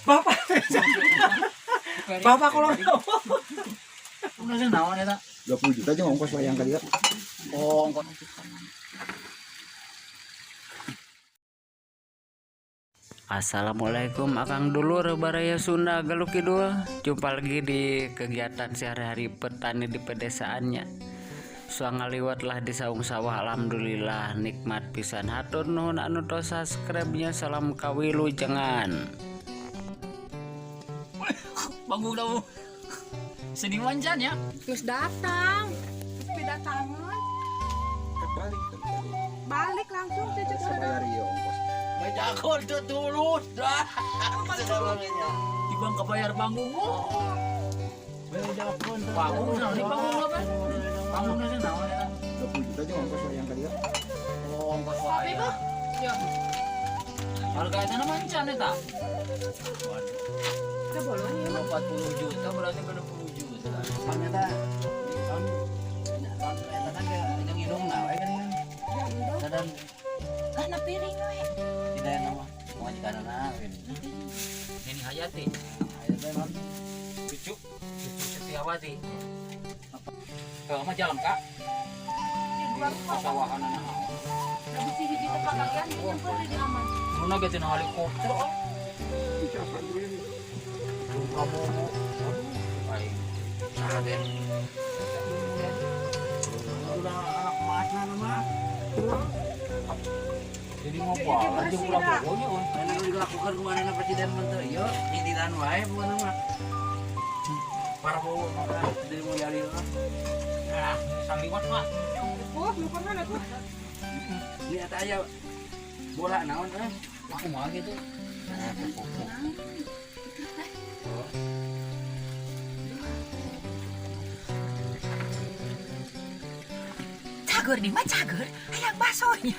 Bapak. Bapak kalau Udah sih naon eta? 20 juta aja ongkos wayang kali ya. Oh, ongkos. Assalamualaikum Akang Dulur Baraya Sunda Galuh Kidul. Jumpa lagi di kegiatan sehari-hari petani di pedesaannya. Suang ngaliwat lah di saung sawah, alhamdulillah nikmat pisan. Hatur nuhun anu tos subscribe-nya. Salam kawilujengan. Panggung dah. Seniman Jan ya. Terus datang, terus pidatangan, Balik. Balik langsung cucu Bisa bayar iya ongkos. Bajakon tuh tulus dah. Tibang kebayar panggung. Panggung naon di panggung apa? Panggung sih naon eta? 20 juta aja ongkos wayang kali ya. Oh, ongkos wayang. Ya. Harga eta mah encan eta. Kebolong ya. 40 juta berarti ke 20 juta. Ternyata tahun tahun eta kan ke yang hidung nah we kan ya. Dan Karena piring we. tidak nama majikan anak ini. Neni Hayati, Ayo teh non. cucu cucu Setiawati. Kalau mah jalan Kak, Di dua kok. pasawahan anak. Habis si hiji teh pakaian nyamper di aman. Mun ge cenah helikopter oh. Prabowo. Aing. Saha teh? Udah anak emasnya mah. Jadi ngopo aja Prabowo nya euy. Mana nu dilakukan kemana presiden menteri yo nyindiran wae pokona mah. Prabowo mah dari Mulyadi mah. Ah, saliwat mah. Oh, lu pernah tuh? Lihat aja bola naon eh. Aku mah gitu. Nah, pupuk. Cager di mah cager, hayang basonya.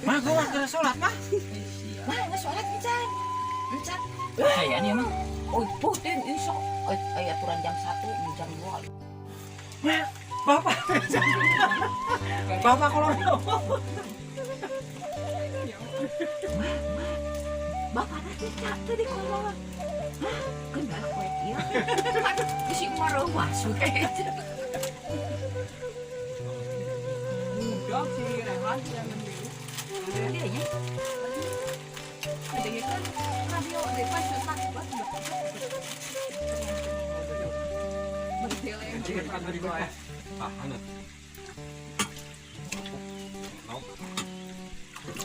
Mah gua mah kena sholat mah. Mah geus sholat encan. Encan. Saya nih emang. Oh, putin isok. Eh, aturan jam 1, jam 2. Mah, Bapak. Bapak kalau Mah, mah. Bapak nanti tak tadi kolor. Hah, kenal kowe ieu. Aduh, bisi mareuwas we. Udah si Rehan yang ngambil. Dia nya. Ada yang kan radio depan cetak buat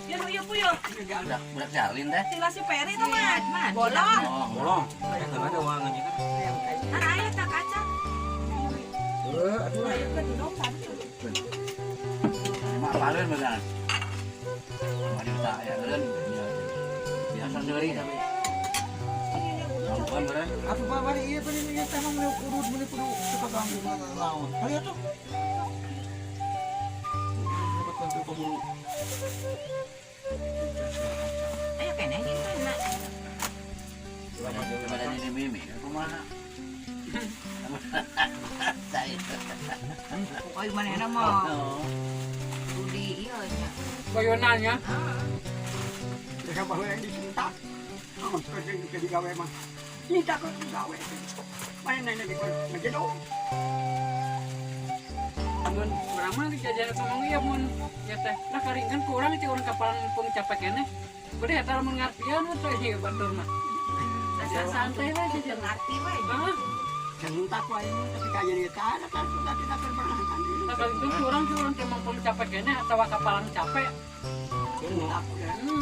Ya nu ieu puyo. Budak budak jalin teh. Tinggal si Peri tuh mah. Mah, Bolong. Oh, bolong. Ada uangnya kan. Ah, aya tak kaca. Eh, aduh. Ayo ke duduk satu. Mak paleun beneran. 5 juta ya eureun. Biasa seuri tapi. Bukan beren. Apa pak bari iya tadi nih teh mah meuni urut meuni kudu suka ganggu naon. Kali atuh. Dapat bantu keburu. Ayo kene ieu teh nak. Pada ini mimi, kumaha? Saya. Pokoknya manehna mah di ieu nya. Goyonannya. Mereka bahwa yang dicinta. Oh, seperti yang digawe mah. Minta kok gawe. Mana nanya di ngejedo. Mun urang mah jajan ngomong ieu mun ya teh. Lah karingkan ku urang itu urang kapalan pung capek keneh. Beuh eta lamun ngartian mun teh ieu batur mah. Asa santai we jajan. Ngarti we. Heeh. Cinta ku aing tapi kaya dia tak ada kan sudah tidak pertahankan diri. Nah, kali itu kurang sih orang emang pun capek kayaknya atau kapalan capek. Cinta ku ya. Anu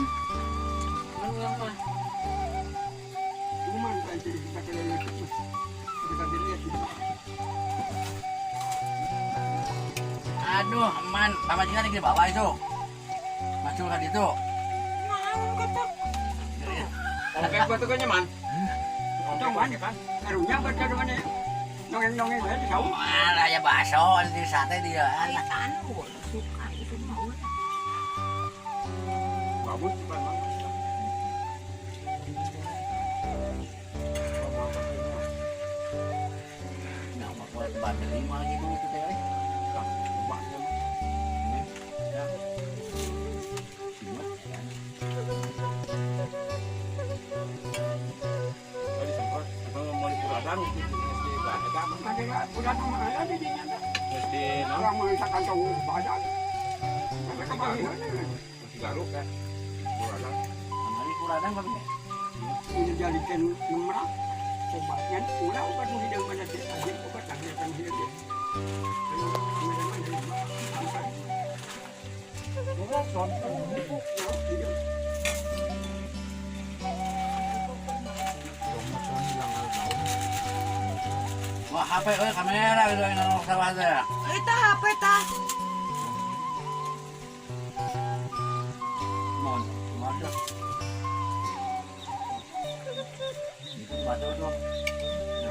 mah. Cuman kan jadi kita kena itu. Kita dilihat gitu. Aduh, man, pamajikan lagi di bawah itu. Masuk tadi itu. Naon kata? Oke, gua tuh kan nyaman. Untung mana kan? Karunya baca mana? Nongeng-nongeng aja di sawah. Malah ya bakso di sate dia. Aya anu suka itu mah ulah. Bagus bukan bang. Nah, mau buat bandel lima lagi dulu tuh teh. Ya. Kan geus di eta mah. Udah mah aya di dinya teh. Geus di naon? Urang mah sakantong badan. Masih garuk ya. Kuradang. Kamari kuradang kabeh. Ini jadikan merak obatnya ulah obat nu hideung mana teh akhir obat akhir kan hideung. Wah, HP euy kamera gitu yang nongol sawah teh. Eta HP tah. Mon, waduh. Itu batu tuh.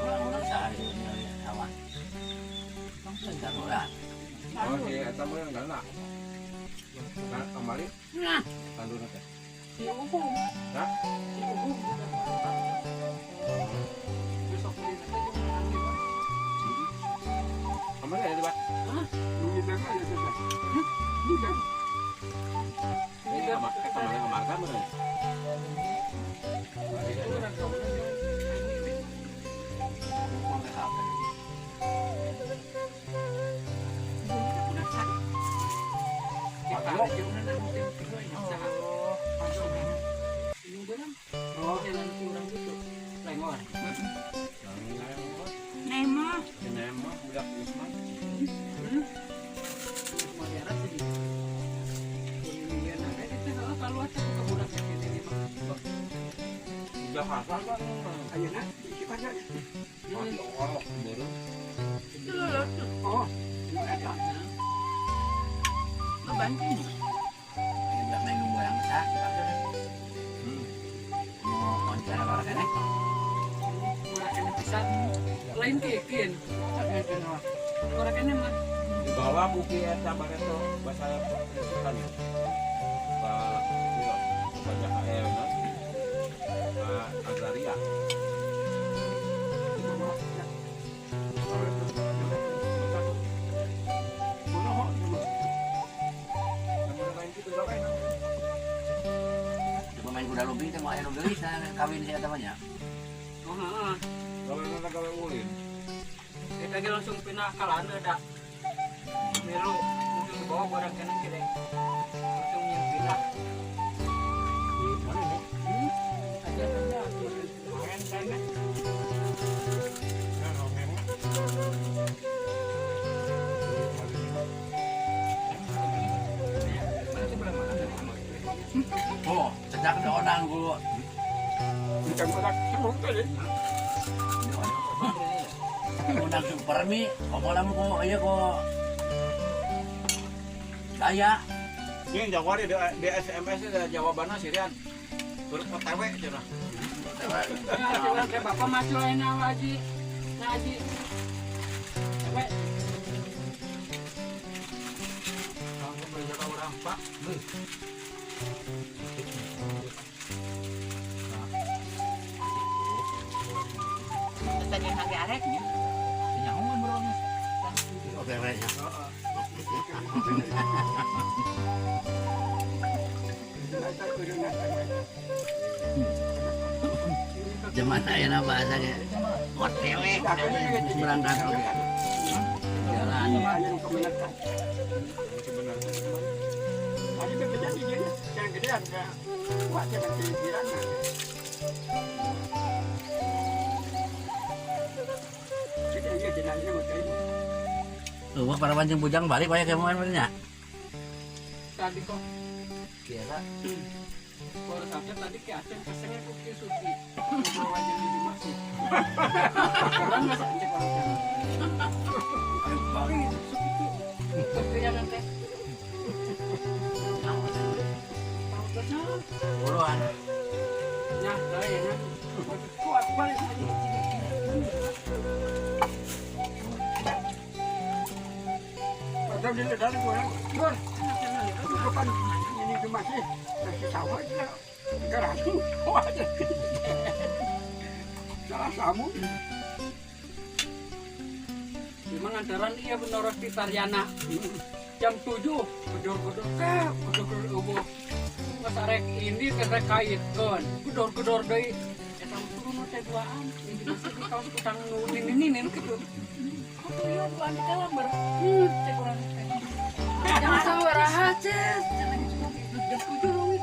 Orang-orang sehari ini sawah. Lah. Oh, si eta mah yang dana. Nah, kembali. Nah, Tandurna teh. si Ugung. Hah? Si Ugung. Besok beli teh jeung angin. Kembali ada, Pak. Hah? Ini kemarin kemarin kan bener. Nema. Nema budak Usman. Udah hasal kan. Ayeuna di pasar. Masih orok baru. Oh, eta. Ngebantu. Ini budak main nunggu yang besar. Mau konser apa kan eh? Lain kekin. Orang kene mah. Dibawa buki eta bareto bahasa Kristen. Pak iya, baca KL no. Pak Agraria. Coba main kuda lumping teh mau aya nu geulis kawin si eta mah nya. Oh, heeh. Gawe nana gawe ulin. Kita ge langsung pindah ka lana da. Melu langsung dibawa barang kene kene. Langsung yang pindah. Di mana nih? Aja aja. Main sana. Oh, sejak ada orang gua. Bukan budak semua tadi. Undang supermi, omolan ko ieu ko. Daya. Ini jawab di SMS ada jawabannya sih Rian. Turut OTW cenah. Ya, coba bapak masuk lain haji. Nah, haji. Coba. Langsung belajar orang Pak. Tadi harga areknya. Nyaho berapa? OTW nya. Zaman ayeuna bahasanya OTW berangkat oke. Jalan. Wah, para pancing bujang balik banyak yang main nya. Tadi kok Kira kalau sampai tadi ke Aceh kesengnya kok ke Suci. Ngobrol aja di masih. Orang nggak sampai orang sana. Paling Suci itu. Tapi ya nanti. puluhan. Ya, saya ya. Kuat balik lagi. Padahal dia dari gua, Bor. Kapan ini masih masih sawah aja. Garasi, wah. Salah samu. Memang antaran iya benar di Tariana. Jam 7 gedor-gedor ke gedor-gedor ubuh. Mas arek ini kerek kaitkeun. Gedor-gedor deui. Eta mah Kudu teh duaan. Ini masih di kaos kutang nu nini gitu. Kudu ieu duaan di kalamar. Teh kurang teh. Jangan sawaraha, Ces. Cenah gitu. Jam 7 leungit.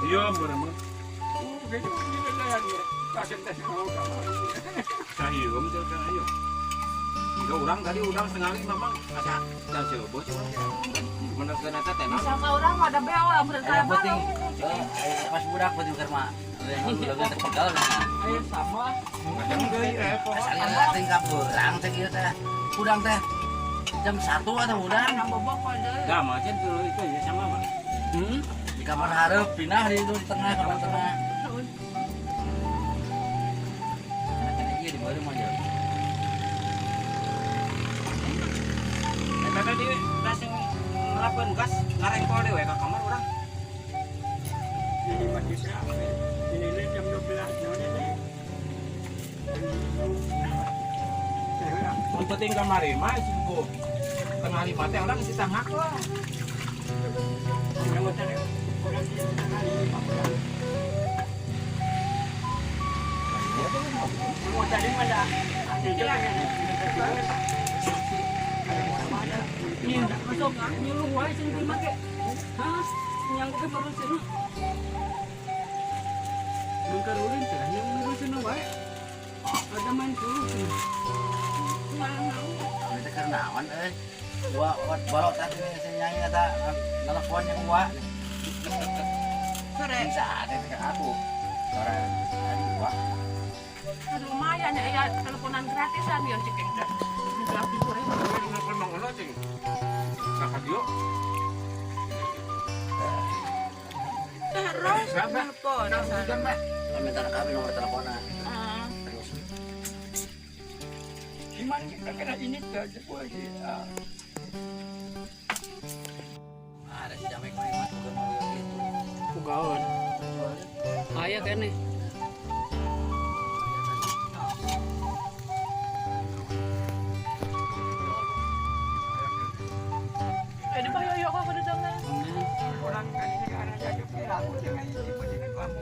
Iya, bener mah. Gitu gitu lah ya. Pasien tes mau kamar. Sahium teh kan ayo. Enggak urang tadi udang 4:30 mah asa dan coba coba. Menerkeun eta teh naon? Sama orang mah ada bewa bener Ada penting. Pas budak penting keur mah. Udah terpegal nah. Ayo sama. Kadang deui Asal tingkah beurang teh kieu teh. Udang teh jam 1 atau udang. Enggak mah cen tuh itu ya sama mah. Di kamar hareup pindah di itu di tengah kamar tengah. Anak-anak ieu di bawah mah jauh. Eta tadi langsung nerapkeun gas ngarengkol deui we ka kamar urang. Ini masih berapa? Ini jam 12 ini. Mun penting kamari mah subuh. 4:30 teh urang geus ditangak lah. Iya, masuk nyulung wae sing dimake. Hah? Yang ke baru sini. Mungkar ulin teh, yang ngurusin wae. Ada main dulu sih. Ini teh keur naon euy. Gua buat balok tadi nih nyanyi eta telepon yang gua. Sore. Bisa ada ke aku. Sore hari gua. Aduh, lumayan ya, ya teleponan gratisan ya cek teh. Gratis sore. Nelpon Mang Ono cing. Nah, ka dieu. Terus telepon. Minta kami nomor teleponnya. Terus. Gimana kita kena ini tuh gua sih. Ada si Jamek mah mah bukan mau gitu. Pugaon. Aya kene. Di bayo yo kok kudu dong. Orang kan negara jadi aku dengan ini dengan kamu.